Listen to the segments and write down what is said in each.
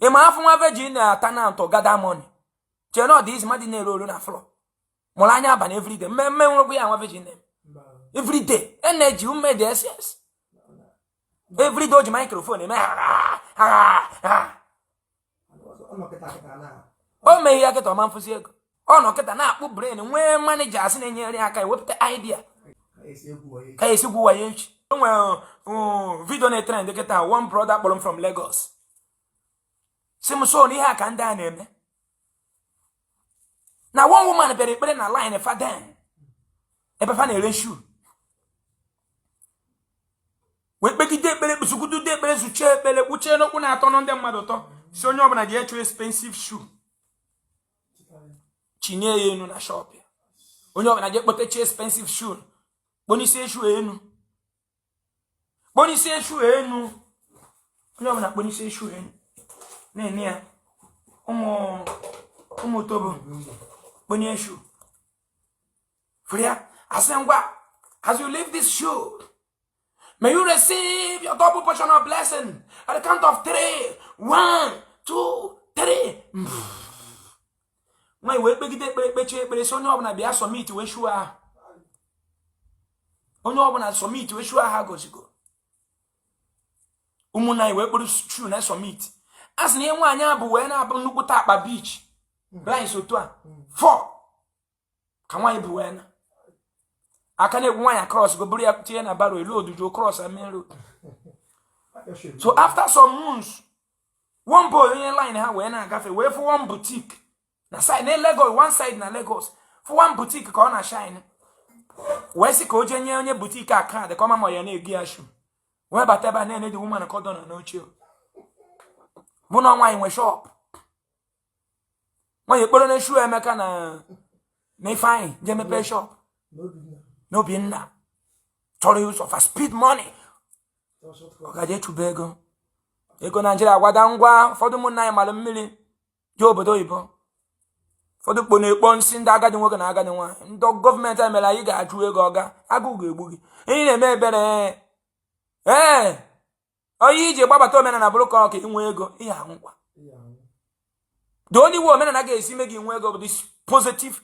Ị ma afụ nwa virgin na-ata na ntọ gather money, chee na ọ dị izi. Mmadụ na-ere olu na floor, mụrụ anya abalị everyday. Mmemme nwụrụgwụ ya, nwa virgin na-eme everyday, energy ume dị ss everyday. O ji microphone eme ha ha ha. O meghe ya kịta, ọma mfụzi ego. Ọ nọ kịta na-akpụ brain, nwee managers na-enyere ya aka ewepụta idea ka esi gwu wayo echi. O nwere video na-etrend kịta. One brother kpọrọ m from Lagos, si m so na ihe a ka ndị a na-eme na one woman bịara ekpere na line faden ebe fa na-ere shoe, wee kpegide ekpere, kpụsụgudude ekpere, zuchie ekpere, kpuchie n'okwu na-atọ nụ ndị mmadụ ụtọ, si onye ọbụla ji echu expensive shoe chinye ya enu na shop ya. Onye ọbụla ji ekpotechi expensive shoe, kponisie shoe enu, kponisie shoe enu, onye ọbụla kponisie shoe enu na-ene ya. Ụmụ ụmụ tobo kponye shoe fụrụ asị, "Ngwa, as you leave this shoe, may you receive your double portion of blessing at the count of three. One, two, three." Nwaanyị wee kpegide ekpere, kpechie ekpere, sị onye ọbụla bịa submit wee shoe ahụ. Onye ọbụla submit wee shoe ahụ gozigo. Ụmụnna anyị wee kpụrụ shoe na submit. A sị na ihe nwaanyị a bụ wee na-abụ nnukwute akpa beach rice otu a four ka nwaanyị bụ wee na aka na-egwu. Nwaanyị cross go buru ya tinye na barrow elu odujo cross main road. So after some months, one boy onye line ha wee na-agafe, wee fụ one boutique na side na Lagos, one side na Lagos, fụ one boutique ka ọ na shine, wee sị ka o jee nye onye boutique a card ka ọ ma ma ya na-ego ya shoe. Wee bata ebe a na-ene the woman ka ọ dọ n'oche bụ na nwaanyị nwe shop. Nwaanyị ekpere na shoe Emeka na Ifeanyị jee mepee shop n'Obinna, chọrọ ụzọ fa speed money. Ọ gaje chụba ego. Ego Naijiria gwada ngwa. Ụfọdụ ụmụnna anyị mara mmiri jee obodo oyibo, ụfọdụ kpo na-ekpo nsị. Ndị agadi nwoke na agadi nwaanyị, ndị gọọmenti anyị mere anyị ga-achụ ego, ọga agụụ ga-egbu gị. Ihe na-eme ebere ee, onye iji gbabata omenala bụrụ ka ọ ka inwe ego, ihe anwụkwa. The only way omenala ga-esi ime gị nwe ego bụ this positive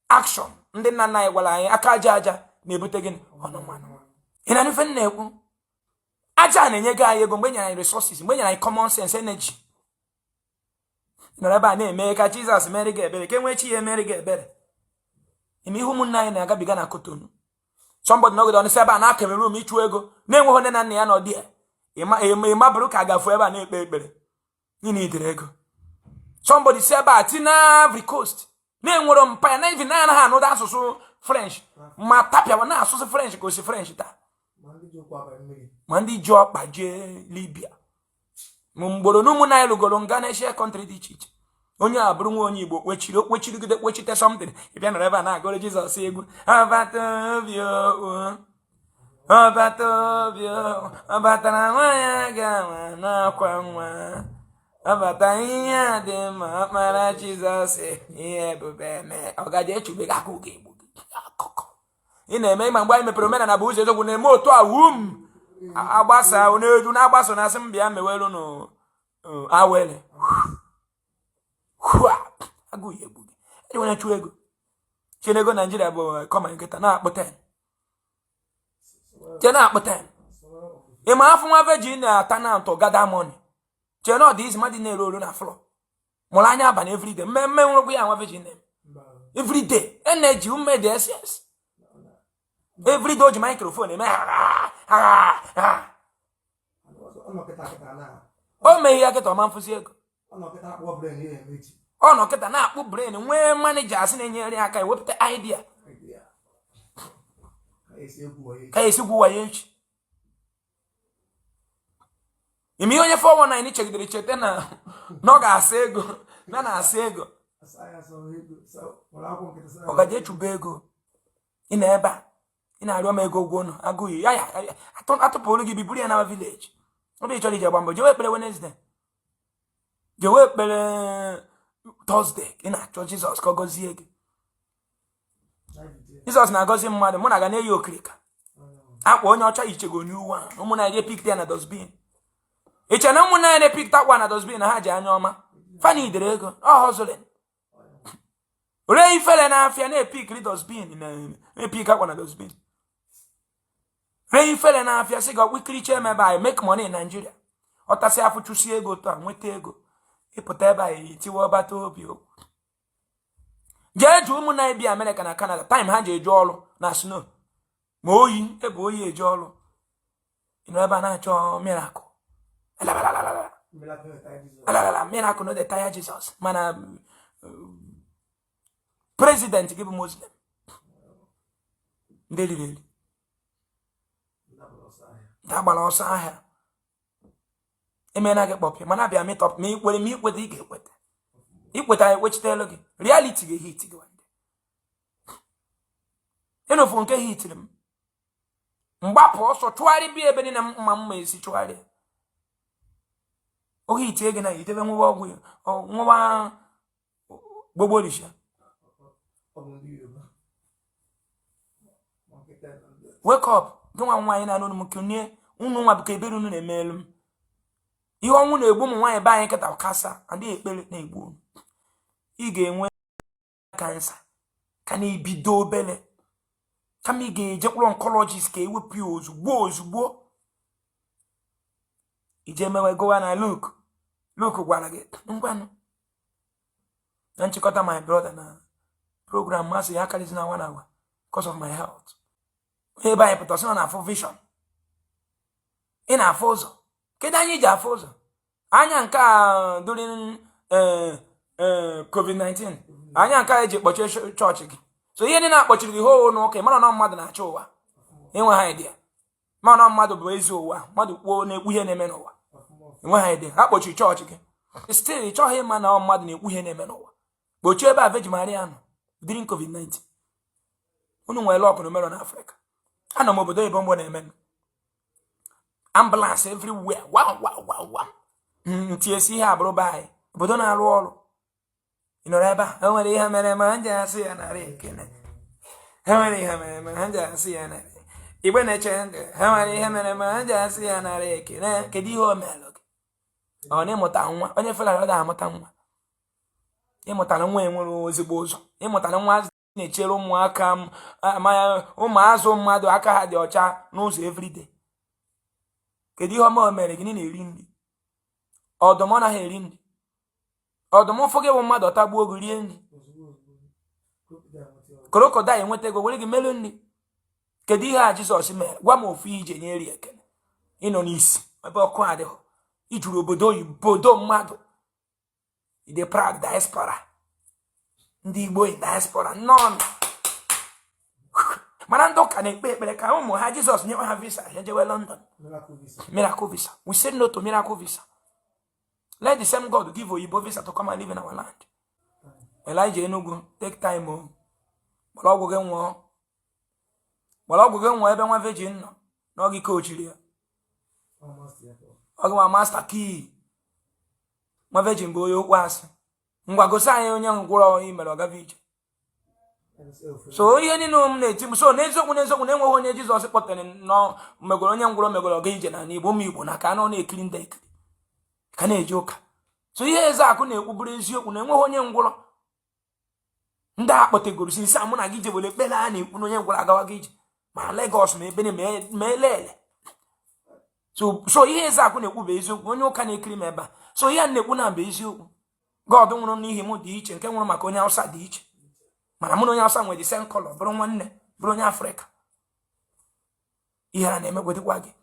action. Ndị nna nna anyị gwara anyị, aka aja aja na-ebute gịnị? Ọnụ mmanụ. Ị na ife m na-ekwu, aja na-enye gị anyị ego mgbe e nyere anyị resources, mgbe e nyere anyị common sense, energy. Nọrọ ebe a na-eme ka Jizọs mere gị ebere, ka e nwee chi ya emere gị ebere. Ime ihe ụmụnne anyị na-agabiga na Kotonu. Somebody nọgide ọnụ si ebe a na Cameroon ịchụ ego, na-enweghị nne na nna ya nọ dị ya. Ịma bụrụ ka a gafu ebe a na-ekpe ekpere n'ihi idere ego. Somebody si ebe a ti na Ivory Coast, na-enwero mpa ya na even na-anaghị anụda asụsụ French, ma tapịawa na-asụsụ French ka o si French taa. Ma ndị ji ụkwụ abanye mmiri. Ma ndị ji ọkpa jee Libya, ma mgboro na ụmụnna anyị lụgoro nga na Asia country dị iche iche. Onye a bụrụ nwa onye Igbo kpechiri okpechirigide kpechite something. Ị bịa nọrọ ebe a na-agụrụ Jizọs egwu, ọbata obi o, ọbata obi o, ọ batara nwaanyị ga-anwa n'akwa nwa, ọbata ihe a dị mma, ọkpara Jizọs, ihe ebube mee. Ọ gaje echube gị, agụụ ga-egbu gị. Akụkọ ị na-eme ịma mgbe anyị mepere omenala bụ ụzọ eziokwu na-eme otu a wum agbasa n'edu na-agbaso na asị m bịa mewelu nụ awele. Hua! Agụụ ya egbu gị. Eji nwere chụọ ego chinego. Naijiria bụ kọma nkịta na-akpụ 10 che na-akpụ 10. Ị ma afụ nwa virgin na-ata na ntọ gather money, chee na ọ dị izi. Mmadụ na-ere olu na floor, mụrụ anya abalị everyday. Mmemme nwụrụgwụ ya, nwa virgin na-eme everyday, energy ume dị ss everyday. O ji microphone eme ha ha ha. Ọ nọ kịta kịta na O meghe ya kịta, ọma mfụzi ego. Ọ nọ kịta akpọ brain ya eme echi. Ọ nọ kịta na-akpụ brain, nwee managers na-enyere ya aka ewepụta idea idea ka esi egwu onye ka esi gwu wayo echi. Ime ihe onye 419 chegidere cheta na ọ ga-asa ego na na-asa ego. Asa ya sọ ego were akwụkwọ nkịtị sa. Ọ gaje echube ego. Ị na ebe a ị na-arịọ m ego ụgwọ ụlọ, agụghị ya ya atụpụrụ gị biburu ya na village. Ọ bụ ị chọrọ ije gba mbọ, jewe ekpere Wednesday, jewe ekpere Thursday. Ị na-achọ Jizọs ka ọ gọzie gị. Jizọs na-agọzi mmadụ. Mụ na ga na-eyi okirika akwa onye ọcha ichego onye uwe a ụmụ na-eje pick ya na dustbin. Iche na ụmụnne anyị na-epikta akwa na dustbin na ha ji anya ọma fani idere ego ọ hustling ree ifele n'afịa na-epikiri dustbin, na-epik akwa na dustbin, ree ifele n'afịa, sị gị ọkpụkiriche eme ebe anyị make money in Nigeria. Ọtasị afụ, chụsie ego taa, nweta ego, ịpụta ebe anyị tiwe ọbata obi okwu. Jee jụọ ụmụnne anyị bi Amerịka na Canada time ha ji eje ọrụ na snow ma oyi ebe oyi eje ọrụ. Ị nọ ebe a na-achọ miracle. Alalalala. Alalala, miracle no dey tire Jesus. Mana president gị bụ Muslim, ndị riri eri, ndị agbara ọsọ ahịa emeela gị kpọpịa. Mana abịa meet up ma ikwere ma ikweta, ị ga-ekweta. Ikweta, ekwechitelu gị. Reality ga-ehit gị one day. Ịnụfụ nke hitiri m, mgbapụ ọsọ chụgharị bịa ebe niile mma mma esi chụgharị oge itie gị na idebe nwewa ọgwụ nwewa gbogbo orisha. Ọ bụ ndị Yoruba. Ma nkịta na ndị Wake up, gị nwa nwaanyị na-anụ m. Kunie unu nwa bụ ka ebere unu na-eme elu m. Ihe ọnwụ na-egbu ụmụ nwaanyị be anyị kịta kasa adịghị, ekpere na-egbu unu. Ị ga-enwe cancer ka na-ebido obere, kama ị ga-ejekwuru oncologist ka ewepụ ya ozugbo ozugbo. Ije mewe gowa na Luke, Luke gwara gị. Ngwanụ, na nchịkọta, my brother, na program masị ya akarịzi na one hour because of my health. Onye ebe anyị pụta sị na na-afụ vision, ị na-afụ ụzọ. Kedu anyị ji afụ ụzọ anya nke a during COVID-19? Anya nke a eji kpọchie chọọchị gị. So ihe niile akpọchiri gị hoo n'ụka, mara na mmadụ na-achọ ụwa enweghị idea, ma na mmadụ bụ ezi ụwa, mmadụ kwuo na-ekwu ihe na-eme n'ụwa. Enweghị idea. Ha kpọchiri chọọchị gị, still ị chọghị ịma na ọ mmadụ na-ekwu ihe na-eme n'ụwa. Kpochie ebe a Virgin Maria nọ during COVID-19. Unu nwere ọkụ na omero n'Afrịka. Anọ m obodo oyibo mgbe na-eme, ambulance everywhere, wow wow wow wow. Ntiesi ihe abụrụ be anyị, obodo na-arụ ọrụ. Ị nọrọ ebe a, o nwere ihe mere ma nje asị ya nara ekene. E nwere ihe mere ma nje asị ya nara igbe na-eche ndụ. E nwere ihe mere ma nje asị ya nara ekene. Kedu ihe o melụ gị? Ọ na ịmụta nwa onye fela ọ ga-amụta nwa. Ịmụtara nwa enwere ezigbo ụzọ, ịmụtara nwa na-echere ụmụaka ụmụazụ mmadụ aka ha dị ọcha n'ụzọ everyday. Kedu ihe ọma o mere gị? Na-eri nri ọdụm, ọ naghị eri nri ọdụm. Ụfụ gị bụ mmadụ, ọtagbuo gị, rie nri. Ozugbo ozugbo, crocodile nweta ọgwụ. Crocodile enweta ego were gị melụ nri. Kedu ihe a Jizọs mere? Gwa m ofu ije nye eri ekene. Ịnọ n'isi ebe ọkụ adịghị, ijuru obodo oyibo obodo mmadụ, ide proud diaspora, ndị Igbo in diaspora nnọọ. Mana ndị ụka na-ekpe ekpere ka ụmụ ha Jizọs nye ha visa, ha jewe London. Miracle visa. Miracle visa. We say no to miracle visa. Let the same God give oyibo visa to come and live in our land. Elijah Enugu, take time o. Gbara ọgwụ gị nwụọ, gbara ọgwụ gị nwụọ. Ebe nwa virgin nọ n'oge kochiri ya. Ọ master ya ka ọ. Ọ gị nwa master key. Nwa virgin bụ onye okwu asị. Ngwa, gosi anyị onye ngwụrọ ị mere ọgava ije. Ya gosi ofu. So ihe niile m na-eti m so n'eziokwu, n'eziokwu, na enweghị onye Jizọs kpọtere nọ megoro onye ngwụrọ megoro ọga ije na n'Igbo. Ụmụ Igbo na ka anọ na-ekiri ndị ekiri ka na-eje ụka. So ihe eze akụ na-ekwu bụrụ eziokwu na enweghị onye ngwụrọ ndị a kpọtegoro sinsi a mụ na gị jebere ekpere a na-ekwu na onye ngwụrọ agawaga ije ma Legọs ma ebe ma elele. So ihe eze akụ na-ekwu bụ eziokwu. Onye ụka na-ekiri m ebe a, so ihe a na-ekwu na bụ eziokwu. God nwụrụ n'ihi m dị iche, nke nwụrụ maka onye Hausa dị iche, mana mụ na onye Hausa nwere the same color, bụrụ nwanne, bụrụ onye Afrịka. Ihe a na-emegwedịkwa gị,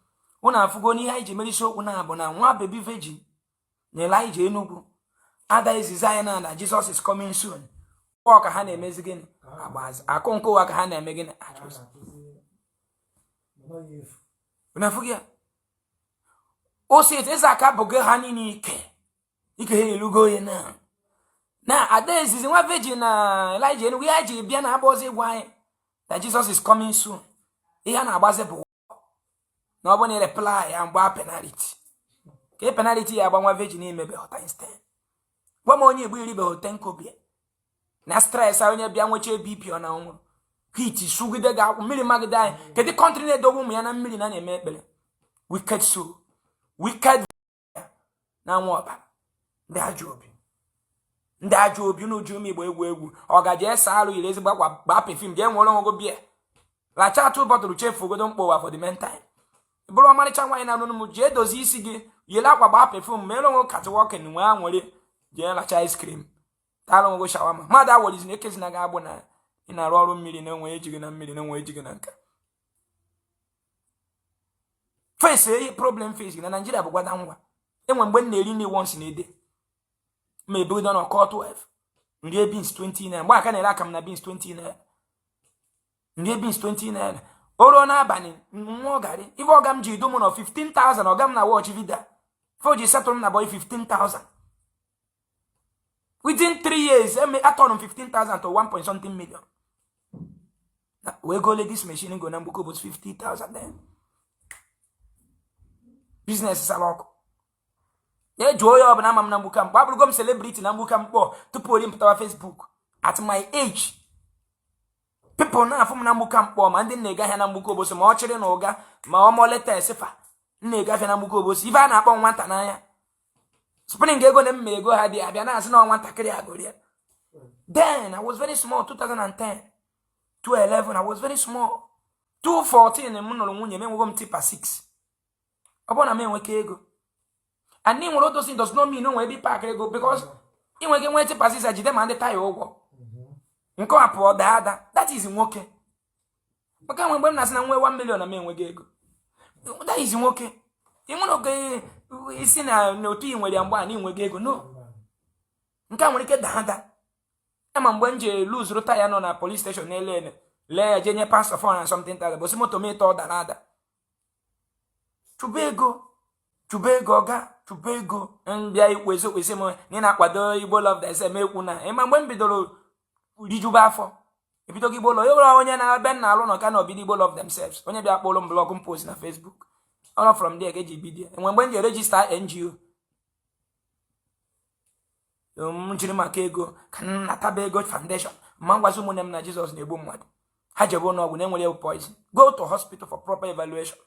ụnụ afụgo n'ihe anyị ji mere isiokwu na bụ na nwa baby virgin na Elijah Enugu ada ezizi anyị na Jesus is coming soon. Ọ ka ha na-emezi gịnị? Agbazi akụ nke ụwa ka ha na-eme gịnị? Ha achụzi na-achụzi mana ọ ya efu. Unu afụghị ya? O si eze aka bụgo ha niile ike ike ha erugo onye na ada ezizi nwa virgin na Elijah Enugu. Ihe ji bịa na agba ọzọ ịgwa anyị that Jesus is coming soon. Ihe a na-agbazi bụ na ọ bụ na reply ya mgba penalty ka e penalty ya agba nwa virgin imebe times 10. Gwa m onye Igbo iribeghị 10 kobo na stress a, onye bịa nwechaa BP, ọ na nwụrụ hit sugide gị akwụ mmiri magide anyị. Kedu country na-edobe ụmụ ya na mmiri na na-eme ekpere? Wicked soul, wicked. Na-anwụ ọbara. Ndị ajọ obi, ndị ajọ obi. Unu ji ụmụ Igbo egwu egwu. Ọ gaje esa alụ, yiri ezigbo akwa, gbaa perfume, jee nwere onwe gị bịa lacha atụ bọtụlụ, chefugodo mkpa ụwa for the meantime. Bụrụ ọmarịcha nwaanyị na-anụnụ m, jee dozie isi gị, yiri akwa, gbaa perfume, mere onwe catwalking, nwee aṅụrị, jee lacha ice cream, tara onwe gị shawarma. Mmadụ awọrizi na ekezina gị agbụ na ị na-arụ ọrụ mmiri na enwe ejighị na mmiri na enwe ejighị na nka. Face ihe problem face na Naijiria bụ gwada ngwa. Enwe mgbe m na-eri nri once na ede ma ebido na ọkọ 12, nrie beans 20 naira. Mgbe aka na-ere aka m na beans 20 naira, nrie beans 20 naira. O ruo n'abalị, nwa garị. Ife ọga m ji edo m nọ 15,000. Ọga m na watch video ife o ji settle m na boy 15,000. Within 3 years eme atọrọ m 15,000 to 1 point something million. Wee gole this machine go na mgbuko bụ 50,000. Then business sara ọkụ. Ejuo ya ọbụla ama m na mgbuka mkpọ. Abụrụgo m celebrity na mgbuka mkpọ tupu ori mpụtawa Facebook. At my age, people na-afụ m na mgbuka mkpọ, ma ndị na-ege ahịa na mgbuka Obosi, ma ọ chịrị na ụga, ma ọmọ letes fa m na-ege ahịa na mgbuka Obosi. Ife a na-akpọ nwata n'anya spring ego na mma ego ha dị abịa na-asị na nwatakịrị agụrịa. Then I was very small. 2010, 2011, I was very small. 2014 m nụrụ nwunye m, enwego m tipper 6. Ọ bụrụ na m enweka ego and ị nwere odosi does not mean onwe ebe ị ego, because ị nwere ike nwee tipper 6 jide ma ndị taya ụgwọ nke a pụọ daa ada. That is nwoke. Maka nwe mgbe m na-asị na nwe 1 million na m enweghị ego, that is nwoke. Ị nwere oge isi na n'otu ị nwere ya mgbe a na ịnweghị ego no nke a nwere ike daa ada. Ama mgbe m ji luzuru taya nọ na police station na-ele ene lee ya, jee nye pastor 4 and something thousand, bosi moto m ịtọ dara ada. Chụba ego, chụba ego, ọga, chụba ego. Mbịa ikwu eziokwu, isi m na ị na-akwado Igbo Love Thyself. Ekwu na ịma mgbe m bidoro rijuba afọ, ebidogo Igbo Love. Ewere onye na-ebe m na-alụ nọ ka na obido Igbo Love Themselves, onye bịa kpọrọ m blog m post na Facebook ọnọ. From there ka eji bido. Enwe mgbe m ji register NGO m jiri maka ego ka m nataba ego foundation. Ma ngwazi ụmụnne m na Jizọs na-egbu mmadụ, ha jebe ụlọọgwụ na enwere poison, go to hospital for proper evaluation.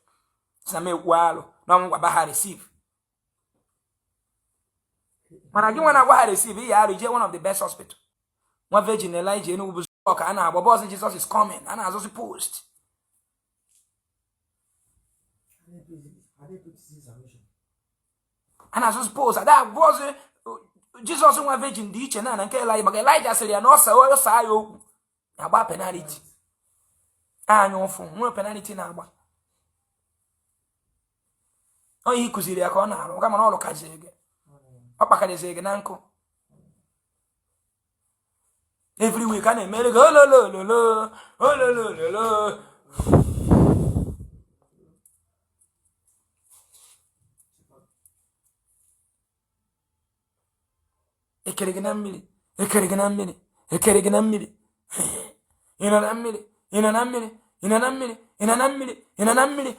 Si na m ekwu alụ na ọmụ gwaba ha receive, mana gị nwa na-agwa ha receive ihe arụ ije one of the best hospital. Nwa Virgin Elijah Enugu bụ ka a na-agba bọọsụ. Jesus is coming, a na-azụzi post. A na-azụzi post ada bọọsụ. Jizọs nwa virgin dị iche na nke Elijah, maka Elijah sịrị ya na ọ saa ya okwu na-agba penalty anya ụfụ nwere penalty na-agba onye kụziri ya ka ọ na-arụ, kama na ọ lụkaziri gị, ọ kpakarịziri gị na nkụ. Every week a na-emere gị ololololo ololololo. Ekere gị na mmiri, ekere gị na mmiri, ekere gị na mmiri. Ị nọ na mmiri, ị nọ na mmiri, ị nọ na mmiri, ị nọ na mmiri, ị nọ na mmiri.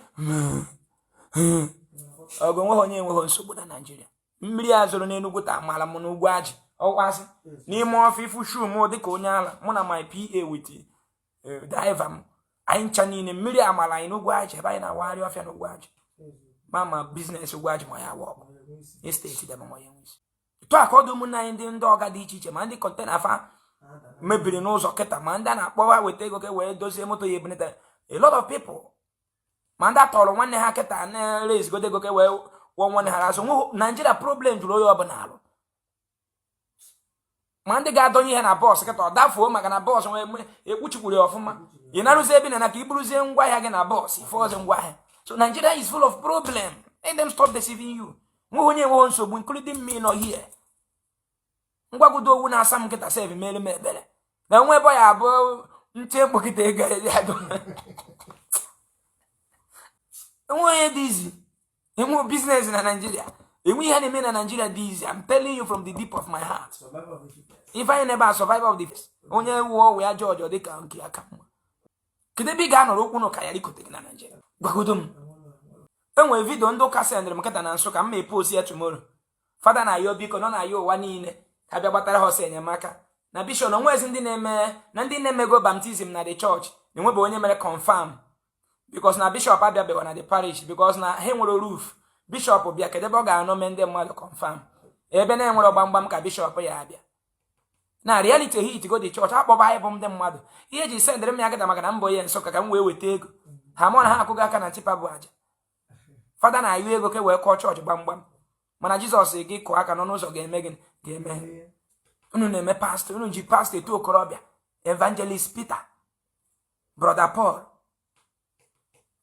Ọgụ enweghị onye enweghị nsogbu na Naijiria. Mmiri a zoro n'Enugwu taa mara m n'ugwu ajị ọkwasị n'ime ọfịa ifu shu m dịka onye ala. Mụ na my PA with driver m, anyị ncha niile mmiri amara anyị n'ugwu ajị ebe anyị na-awagharị ọfịa n'ugwu ajị. Ma business ugwu ajị ma ya wa ọgụ estate debe ma ya enwe isi. Etu a ka ọ dị ụmụnne anyị ndị ọga dị iche iche, ma ndị container fa mebiri n'ụzọ kịta, ma ndị a na-akpọ ha weta ego ka e wee dozie moto ya ebunata. A lot of people, ma ndị atọrọ nwanne ha kịta na-ere ezigodo ego ka e wee gwọ nwanne ha azụ. Naijiria problem jụrụ onye ọbụla alụ. Ma ndị ga-adọnye ihe na bọọsụ kịta, ọ dafuo maka na bọọsụ nwee ekpuchikwuru ya ọfụma, ị narụzie ebe na ka i buruzie ngwaahịa gị na bọọsụ ife ọzọ ngwaahịa. So Nigeria is full of problem. Let them stop deceiving you. Nweghị onye enweghị nsogbu, including me nọ here. Ngwagodo owu na-asa m nkịta sef mere m ebere na nwa ebe ọ ya abụọ ntị mkpokịta ego ya. Enwe onye dị izi enwe business na Nigeria, enwe ihe a na-eme na Nigeria dị izi. I'm telling you from the deep of my heart. Survival of the fittest. Ife anyị na-ebe a, survival of the fittest. Onye wụọ wụ ya jọjọ dịka nke aka mma. Kedu ebe ị ga-anọrọ okwu n'ụka ya rikote gị na Nigeria? Gwagodo m. Enwere video ndị ụka sendịrị m nkịta na Nsụka m ma epost ya tomorrow. Fada na-ayọ biko nọ na-ayọ ụwa niile ka bịa gbatara ha ọsọ enyemaka na bishọp na onwezi ndị na-eme na ndị na-emego baptism na the church na enwebe onye mere confirm, because na bishọp abịabeghị na the parish, because na ha nwere roof. Bishọp bịa, kedu ebe ọ ga-anọ mee ndị mmadụ confirm? Ebe na-enwere gbamgbam ka bishọp ya abịa na reality hit go the church. Akpọba anyị bụ ndị mmadụ ihe eji sendịrị m ya gada maka na mbọ ya Nsụka ka m wee weta ego ha mụọ na ha akụgo aka na tipper bụ aja. Fada na-ayụ ego ka e wee kụọ chọọchị gbamgbam, mana Jizọs gị kụọ aka n'ọnụ ụzọ ga-eme gịnị? Ga-eme. Unu na-eme pastọ, unu ji pastọ etu okorobịa, Evangelist Peter, Brother Paul,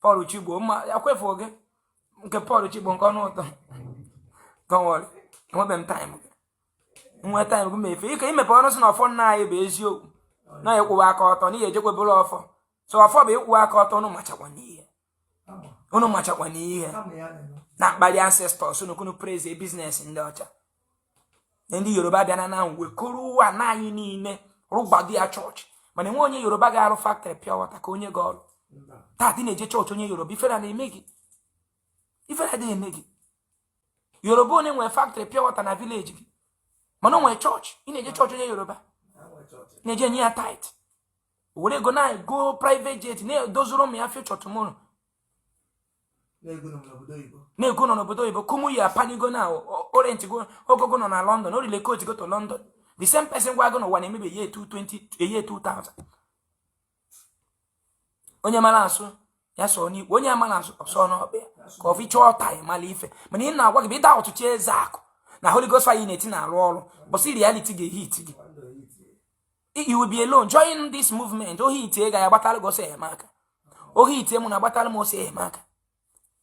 Paul Chigbo mma akwefuo gị nke Paul Chigbo nke ọnụ ụtọ. Don't worry, enwebeghị m time gị. Nwee time gị ma efe ike imepe ọnụ sị na ọfọ nna anyị bụ eziokwu na ịkwụwa aka ọtọ n'ihi ejekwe bụrụ ọfọ. So ọfọ bụ ịkwụwa aka ọtọ. Unu machakwa n'ihe, unu machakwa n'ihe na mkpali ancestors unu kunu praise business ndị ọcha na ndị Yoruba bịa na wekọrọ ụwa na anyị niile rụgbado ya chọọchị. Mana enwe onye Yoruba ga-arụ factory pure water ka onye gị ọrụ. Taata ị na-eje chọọchị onye Yoruba, ifere na-eme gị, ifere adịghị eme gị. Yoruba onye nwere factory pure water na village gị, mana o nwere chọọchị ị na-eje chọọchị onye Yoruba na-eje enye ya tithe, were ego na go private jet na-edoziri ụmụ ya future tomorrow. Na-ego nọ n'obodo oyibo kumu ya panigo na orient go ogogo nọ na London, o relocate go to London. The same person gwa go n'ụwa na-emebe year 220, year 2000. Onye mara asụ ya sọ n'ikwu, onye amara asụ ọsọ n'ọkpa ka ọ ficha ọta mala ife. Mana ị na-agwa gị bụ ịda ọtụtụ eze akụ na Holy Ghost fire na-eti na-arụ ọrụ bọsị reality ga-ehit gị. You will be alone. Join this movement. Ohi itie ga ya gbatara gị ọsọ enyemaka, ohi itie mụ na agbatara m ọsọ enyemaka.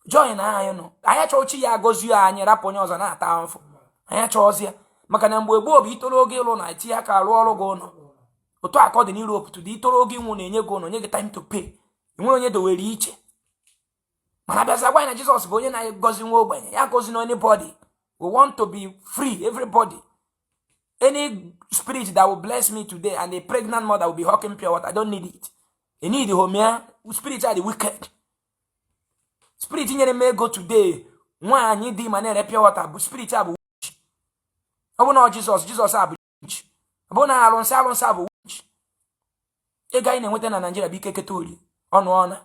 Join anyị nụ. Anyị achọghị chi ya agọzie anyị rapụ onye ọzọ na-ata ahụfụ. Anyị achọghịzi ya maka na mgbe gboo bụ itoro oge ịlụ na etinye aka arụ ọrụ gị ụlọ. Otu a ka ọ dị n'Europe tụdị. Itoro oge ịnwụ na-enye gị ụlọ, nye gị time to pay, enwere onye dowere iche. Mana abịazi agwa anyị na Jizọs bụ onye na-agọzi nwa ogbenye, ya gọzi na anybody. We want to be free, everybody. Any spirit that will bless me today and a pregnant mother will be hawking pure water, I don't need it. I need homia spirit are the wicked spirit nyere m ego today. Nwaanyị dị ma na-ere pure water bụ spirit a bụ witch. Ọ bụ na ọ Jizọs, Jizọs a bụ witch. Ọ bụ na arụnsị, arụnsị a bụ witch. Ego anyị na-enweta na Naijiria bụ ike keta ori ọnụ ọna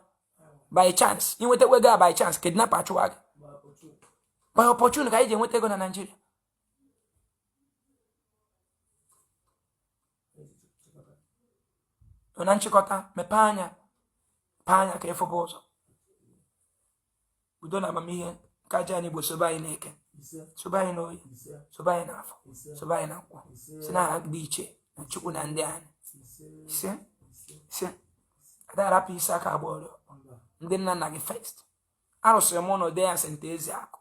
by chance. Inwetakwa ego a by chance, kidnap achụwa gị. By opportunity ka anyị ji enweta ego na Naijiria. Na nchịkọta, mepee anya, pee anya ka ịfụba ụzọ. Udo na amamihe nke aja anyị Igbo sobe anyị n'eke, sobe anyị n'oyi, sobe anyị n'afọ, sobe anyị na nkwọ, si na dị iche na Chukwu na ndị anyị ise ise. Ada arapụ isi aka agba ọrịa ndị nna nna gị first. Arụsịrị m ụlọ de ya St. Ezeakụ,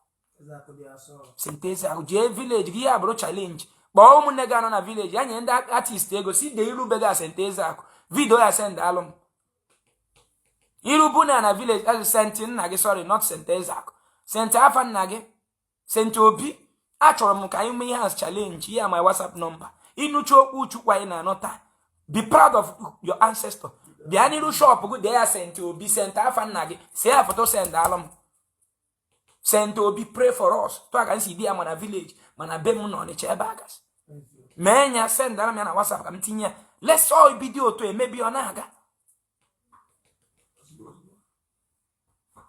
St. Ezeakụ. Jee village gị, ya bụrụ challenge. Kpọọ ụmụnne gị anọ na village ya, nye ndị artist ego si dee iru be gị St. Ezeakụ, video ya send alụ m iru na na village as St. nna gị, sorry, not St. Ezeakụ, St. afa nna gị, St. Obi. Achọrọ m ka anyị mee ihe as challenge ya. My WhatsApp number, ịnụcha okwu Chukwu anyị na-anọ taa, be proud of your ancestor. Bịa n'iru shop gị, dee ya St. Obi, St. afa nna gị, see ya foto, send alụ m. St. Obi, pray for us. Tụ aka nsi di ya mana village, mana be m nọ Ọnịcha ebe a gasị mee ya. Send ara m ya na WhatsApp ka m tinye ya. Let's all bido otu emebi ọ na-aga.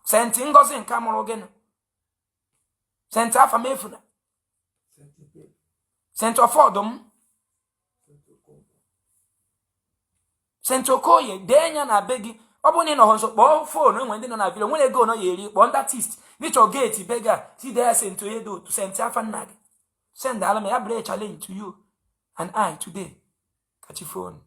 St. Ngozi nke mụrụ gịnị? St. Afamefuna, St. Ọfọdụm, St. Okoye, dee ya na be gị. Ọ bụrụ na ị nọ nso, kpọọ phone. Enwe ndị nọ na village nwere ego nọ ya eri. Kpọọ ndị artist n'ịchọ gate be gị a, si dee ya St. onye dị otu, St. afa nna gị. Send ala m ya bụrụ challenge to you and I today. Kachi phone.